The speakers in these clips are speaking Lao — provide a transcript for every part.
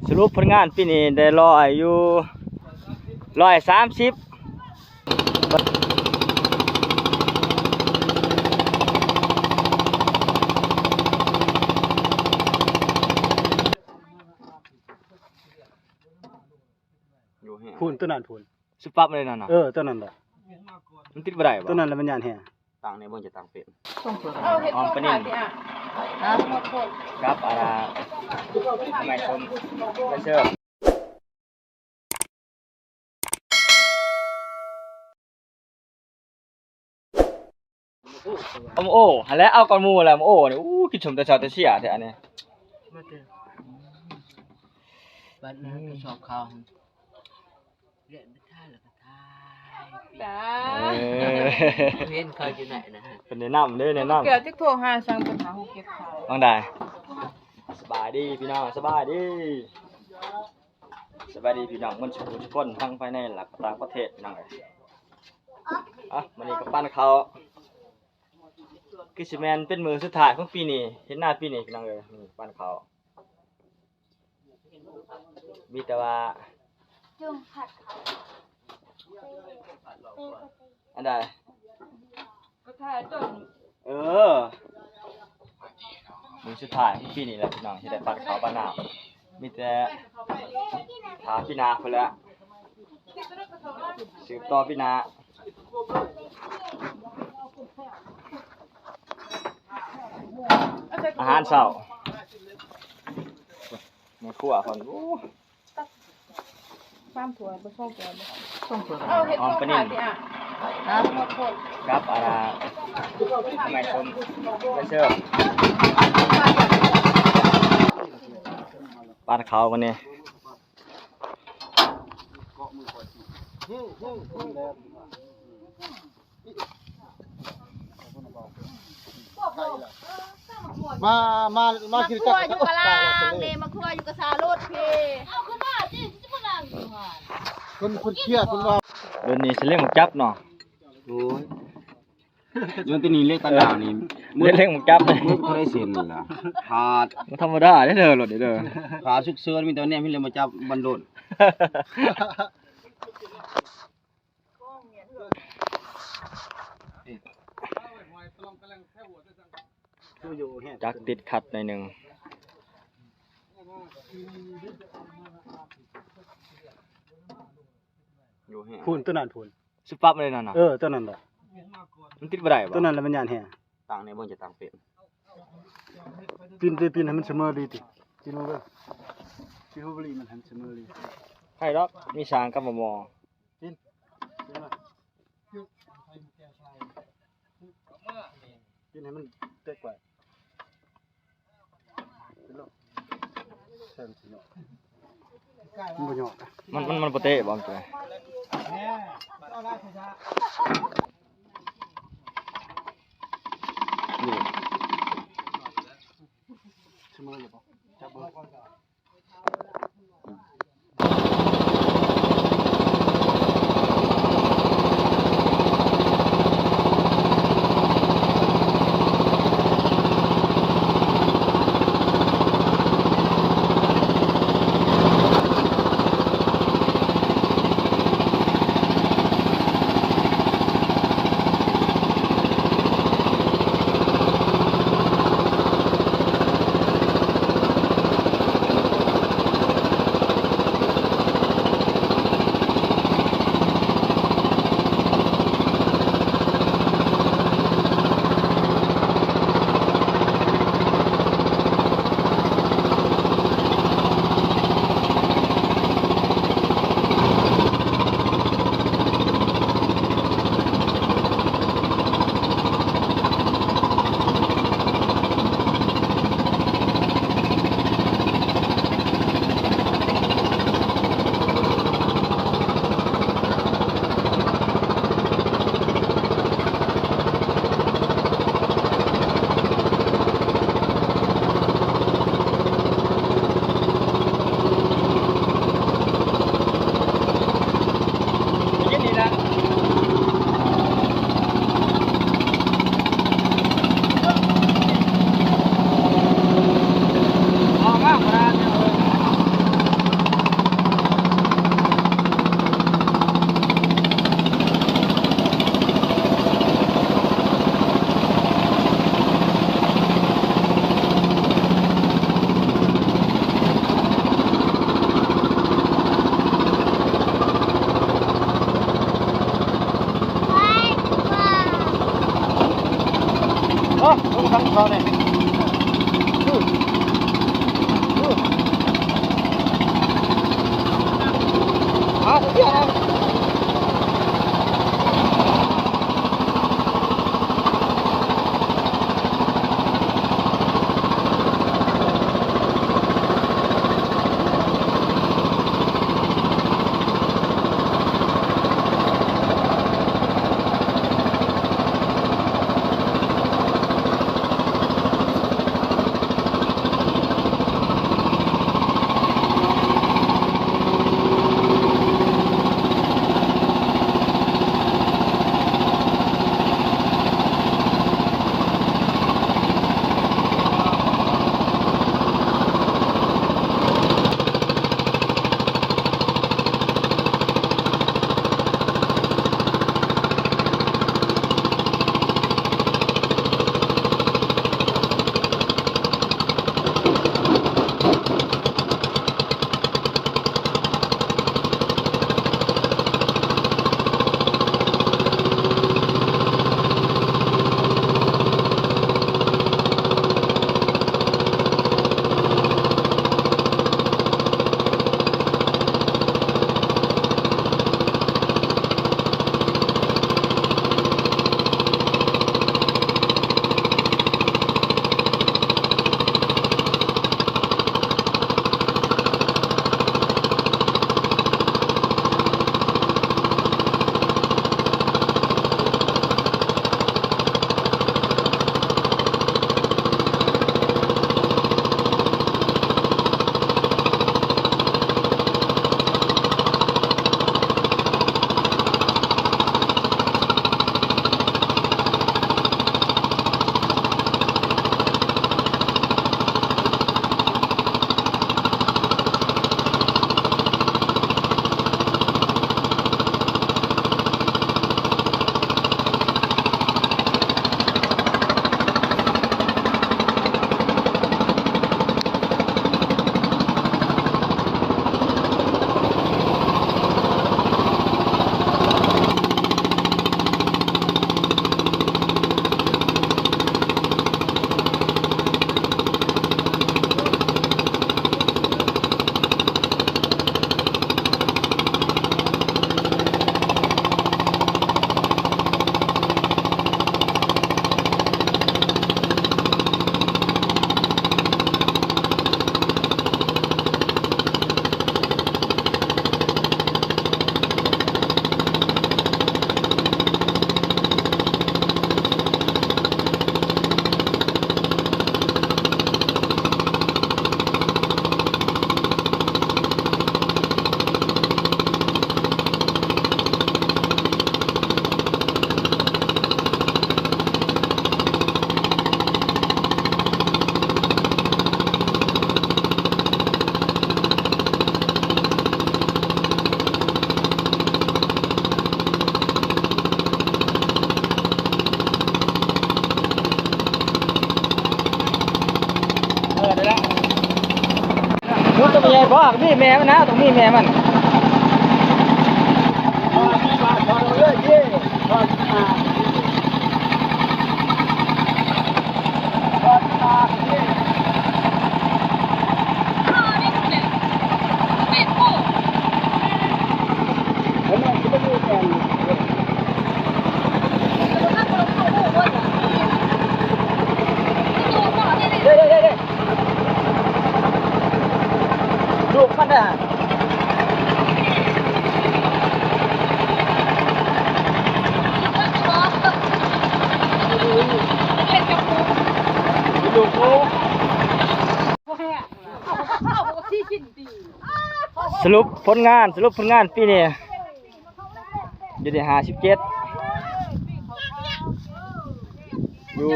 ສະຫຼຸບຜົນງານປີນີ້ໄດ້ຮ້ອຍຢູ່ ຮ້ອຍສາມສິບ. ພຸ້ນ ໂຕນັ້ນພຸ້ນ ຊິປັບໄດ້ນັ້ນນະ. ເອີ ໂຕນັ້ນແຫຼະ ມັນຕິດບໍ່ໄດ້ບໍ່? ໂຕນັ້ນແຫຼະມັນຢ້ານແຮງ. ຕັ້ງໃນເບິ່ງຈະຕັ້ງເປັນ ເອົາເຮັດ ອອມປານິນ ກັບ ອັນນ່າ ໄມ້ສົ້ມ ໄປເຊີມ ອາໂມໂອ ຫັ້ນແຫຼະ ເອົາກ່ອນໝູ່ແຫຼະ ອາໂມໂອນີ້. ອູ້ ກິນສົ້ມແຕ່ເຊົ້າແຕ່ເສຍແທ້ອັນນີ້ ມາເດີ ບັດນັ້ນກະສອບເຂົ້າ ເລື່ອນໄປຖ່າຍແລ້ວກະຖ່າຍ ເອີ ເຫັນເຂົາຢູ່ໃນນັ້ນ ເພິ່ນແນະນຳເດ້ ແນະນຳ. ແກ້ວ ຈັກໂທຫາສັງເພິ່ນຫາຫົກເຈັດເຂົາ ວ່າງໃດ? ສະບາຍດີພີ່ນ້ອງ ສະບາຍດີ ສະບາຍດີພີ່ນ້ອງເບິດສູ່ຜູ້ທຸກຄົນ ທັງພາຍໃນ ແລະ ຕ່າງປະເທດ ພີ່ນ້ອງເອີຍ. ອ່ະ ມື້ນີ້ກະປັ່ນເຂົ້າ ຄືຊິແມ່ນເປັນມື້ສຸດທ້າຍຂອງປີນີ້ ເຮັດນາປີນີ້ ພີ່ນ້ອງເອີຍ. ນີ້ປັ່ນເຂົ້າ ມີແຕ່ວ່າ ຈຸ່ມຜັດເຂົ້າ ອັນໃດ? ເອີ ມື້ສຸດທ້າຍຂອງປີນີ້ແຫຼະພີ່ນ້ອງ ທີ່ໄດ້ປັ່ນເຂົ້າປັ່ນນ້ຳ ມີແຕ່ຖ້າປີໜ້າພຸ້ນແຫຼະ ສືບຕໍ່ປີໜ້າ. ອາຫານເຊົ້າ ແມ່ຄົວເພິ່ນ ໂອ້ ສາມຖ້ວຍບໍ່ ສອງຖ້ວຍບໍ່ ສອງຖ້ວຍ ເອົາເຮັດ ອອມປານິນ ກັບ ອັນນ່າ ໄມ້ສົ້ມ ໄປເຊີມ ປັ້ນເຂົ້າມື້ນີ້. ມາ ມາ ມາກິນກັບ ມາຄົວຢູ່ກະລາງເດ້ ມາຄົວຢູ່ກະສາລົດພີ້ ເອົາຂຶ້ນມາຕິ ຊິມານັ່ງຢູ່ຫັ້ນ ເພິ່ນ ເພິ່ນຄຽດ ເພິ່ນວ່າ ເດີນນີ້ຊິເລັງໝາກຈັບເນາະ. ໂອ້ຍ ໂຍນແຕ່ນີ້ເລັກຕາດາວນີ້ ເລັງໝາກຈັບ ມື້ບໍ່ໄດ້ເຊັນລະ ຂາດ ບໍ່ທຳມະດາເດີ ລົດນີ້ເດີ ຂາສຸກເສີນ ມີແຕ່ແນມເຫັນເລັງໝາກຈັບບັນດົນ. ຈັກຕິດຂັດໜ້ອຍໜຶ່ງ ພຸ້ນ ໂຕນັ້ນພຸ້ນ ຊິປັບໄດ້ນັ້ນນະ. ເອີ ໂຕນັ້ນແຫຼະ ມັນຕິດບໍ່ໄດ້ບໍ່? ໂຕນັ້ນແຫຼະມັນຢ້ານແຮງ. ຕັ້ງໃນເບິ່ງຈະຕັ້ງເປັນ ປິ່ນຕິ ປິ່ນໃຫ້ມັນສະເໝີດີຕິ ປິ່ນລົງເບິ່ງ ປິ່ນຮູບລີມັນໃຫ້ມັນສະເໝີດີ. ໃຜດອກ ມີຊ່າງກັບໝໍ່ ປິ່ນ ປິ່ນມາ ປິ່ນໃຫ້ມັນແຕກໄກວ ມັນບໍ່ຍອມ ມັນ ມັນ ມັນບໍ່ເຕະບໍ່? ນີ້ ສະເໝີແລ້ວບໍ່? ຈັບເບິ່ງ. ໂອ້ ຕັ້ງເຂົາແດ່. ອື ອື ຫາເສຍນະ. ເອີ ໄດ້ລະ. ໝູຕົວໃຫຍ່ບໍ່? ມີແມ່ມັນນະ ຕ້ອງມີແມ່ມັນ. ລູກມັນນະ ລູກກູ. ສະຫຼຸບຜົນງານ ສະຫຼຸບຜົນງານປີນີ້ ຢູ່ທີ່ຫ້າສິບເຈັດ ຢູ່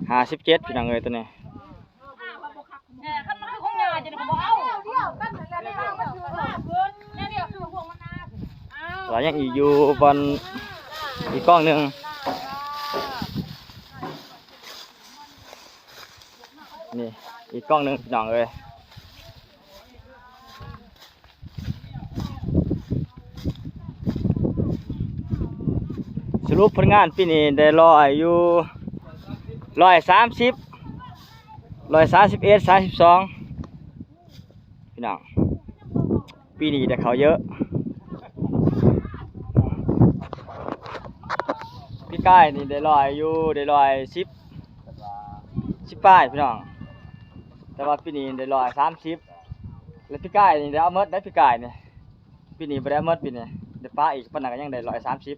ຫ້າສິບເຈັດ ພີ່ນ້ອງເອີຍ ຕົວນີ້. ແລ້ວຍັງອີກຢູ່ບ່ອນອີກກ້ອງໜຶ່ງ. ນີ້ອີກກ້ອງໜຶ່ງ ພີ່ນ້ອງເອີຍ. ສະ ສະຫຼຸບຜົນງານປີນີ້ໄດ້ຮ້ອຍຢູ່ ຮ້ອຍສາມສິບ ຮ້ອຍສາມສິບເອັດ ສາມສິບສອງ ພີ່ນ້ອງ. ປີນີ້ໄດ້ເຂົ້າເຍອະ. ປີກາຍນີ້ໄດ້ຮ້ອຍຢູ່ ໄດ້ຮ້ອຍສິບ ສິບປາຍພີ່ນ້ອງ. ແຕ່ວ່າປີນີ້ໄດ້ຮ້ອຍສາມສິບ ແລະປີກາຍນີ້ໄດ້ເອົາໝົດໄດ໋ ປີກາຍນີ້. ປີນີ້ບໍ່ໄດ້ເອົາໝົດ ປີນີ້ໄດ້ປະອີກ ປານນັ້ນກໍຍັງໄດ້ຮ້ອຍສາມສິບ.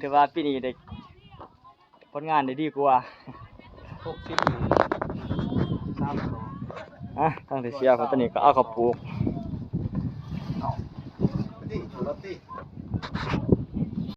ຖືວ່າປີນີ້ໄດ້ ຜົນງານໄດ້ດີກວ່າ ຫົກສິບ ສາມສອງ. ອ່ະ ທາງທີ່ເສຍຂອງຕົວນີ້ກໍເອົາເຂົ້າປູກ.